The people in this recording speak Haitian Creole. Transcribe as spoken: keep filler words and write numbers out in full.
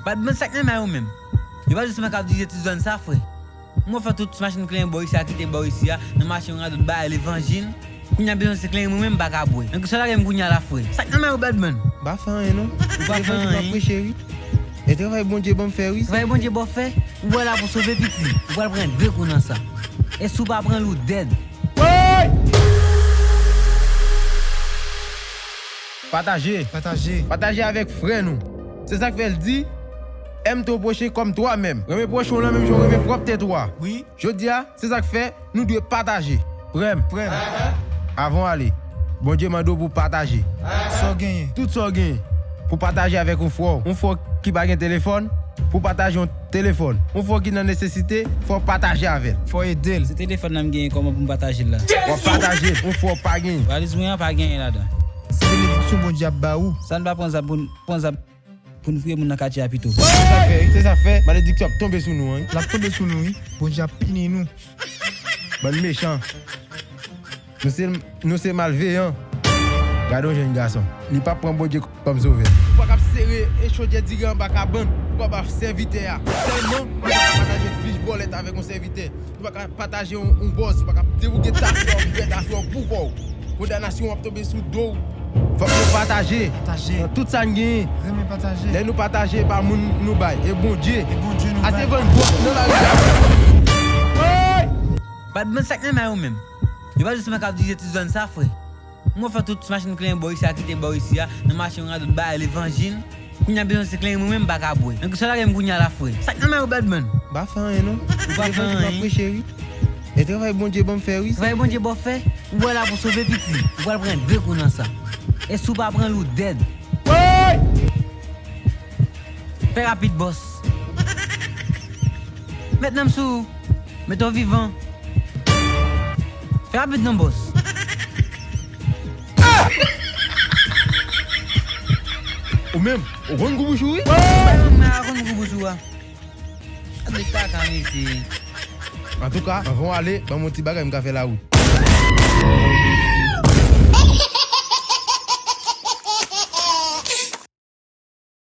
Badman, sa k nan men w menm? Yo pa di w se mwen k ap dirije ti zòn sa, frè. M wè w fè tout machin klenyen bò isi a, kite bò isi a, nan mache yon radòt bay levanjil. Kounye a bezwen se klenyen mwen menm m pa ka bwè. Nan kisa w lage m kounye a la, frè? Sa k nan men w, Badman? M pa fè anyen, non. Ou pa fè anyen. Levanjil m ap preche, wi. E travay Bondye ban m fè, wi. Travay Bondye ban w fè? Ou wè la pou sove piti. Ou pral pran de kou nan sa. E si w pa pran l, ou dèd. Pataje. Pataje. Pataje avèk frè nou. Se sa k fè l di, aime ton prochain comme toi-même. Renmen pwochen w lan menm jan w renmen pwòp tèt ou a. Wi. Jodi a, se sa k fè nou dwe pataje. Frè m. Frè m. Avan w ale, Bondye mande w pou w pataje. Sa w genyen. Tout sa w genyen. Pou w pataje avèk yon frè w. Yon frè w ki pa gen telefòn, pou w pataje yon telefòn. Yon frè w ki nan nesesite, fò w pataje avè l. Fò w ede l. Se telefòn nan m genyen, kòman pou m pataje l la? W ap pataje l. Yon frè w pa genyen. Valiz mwen an pa genyen ladan. Se benediksyon Bondye ap ba ou. Sa n pa pran zam pou n, pran zam pou n fouye moun nan katye a pito. Se sa k fè, wi. Se sa k fè, malediksyon ap tonbe sou nou an, wi. L ap tonbe sou nou, wi. Bondye ap pini nou. Bann mechan. Nou se, nou se malveyan. Gade yon jèn gason. Li p ap pran Bondye kòm sovè. Ou pa kab sere e chodyè diri anba kabann pou papa sèvitè a. Sèlman, ou pa ka pataje fich bòlèt avèk yon sèvitè. Ou pa ka pataje yon, yon bòz. Ou pa ka debouke tafya w, bwè tafya w pou kò w. Kondanasyon w ap tonbe sou do w. Fòk nou pataje. Pataje. Nan tout sa n genyen. Renmen pataje. Lè nou pataje, e pa moun nou bay, e Bondye. E Bondye nou bay. Ase vann dwòg nan lari a. Badman, sa k nan men w menm? Yo pa di w se mwen k ap dirije ti zòn sa, frè. M wè w fè tout machin klenyen bò isi a, kite bò isi a, nan mache yon radòt bay levanjil. Kounye a bezwen se klenyen mwen menm m pa ka bwè. Nan kisa w lage m kounye a la, frè? Sa k nan men w, Badman? M pa fè anyen, non. Ou pa fè anyen. Levanjil m ap preche, wi. E travay Bondye ban m fè, wi. Travay Bondye ban w fè? Ou wè la pou sove piti. Ou pral pran de kou nan sa. E si w pa pran l, ou dèd. Fè rapid, bòs. Met nan m sou ou. Mete w vivan. Fè rapid non, bòs. Ou menm, ou konn gou bouch ou, wi. Mwen a konn gou bouch ou a. Gade kaka, mesye. Antouka, anvan w ale, ban m yon ti bagay m ka fè lawout.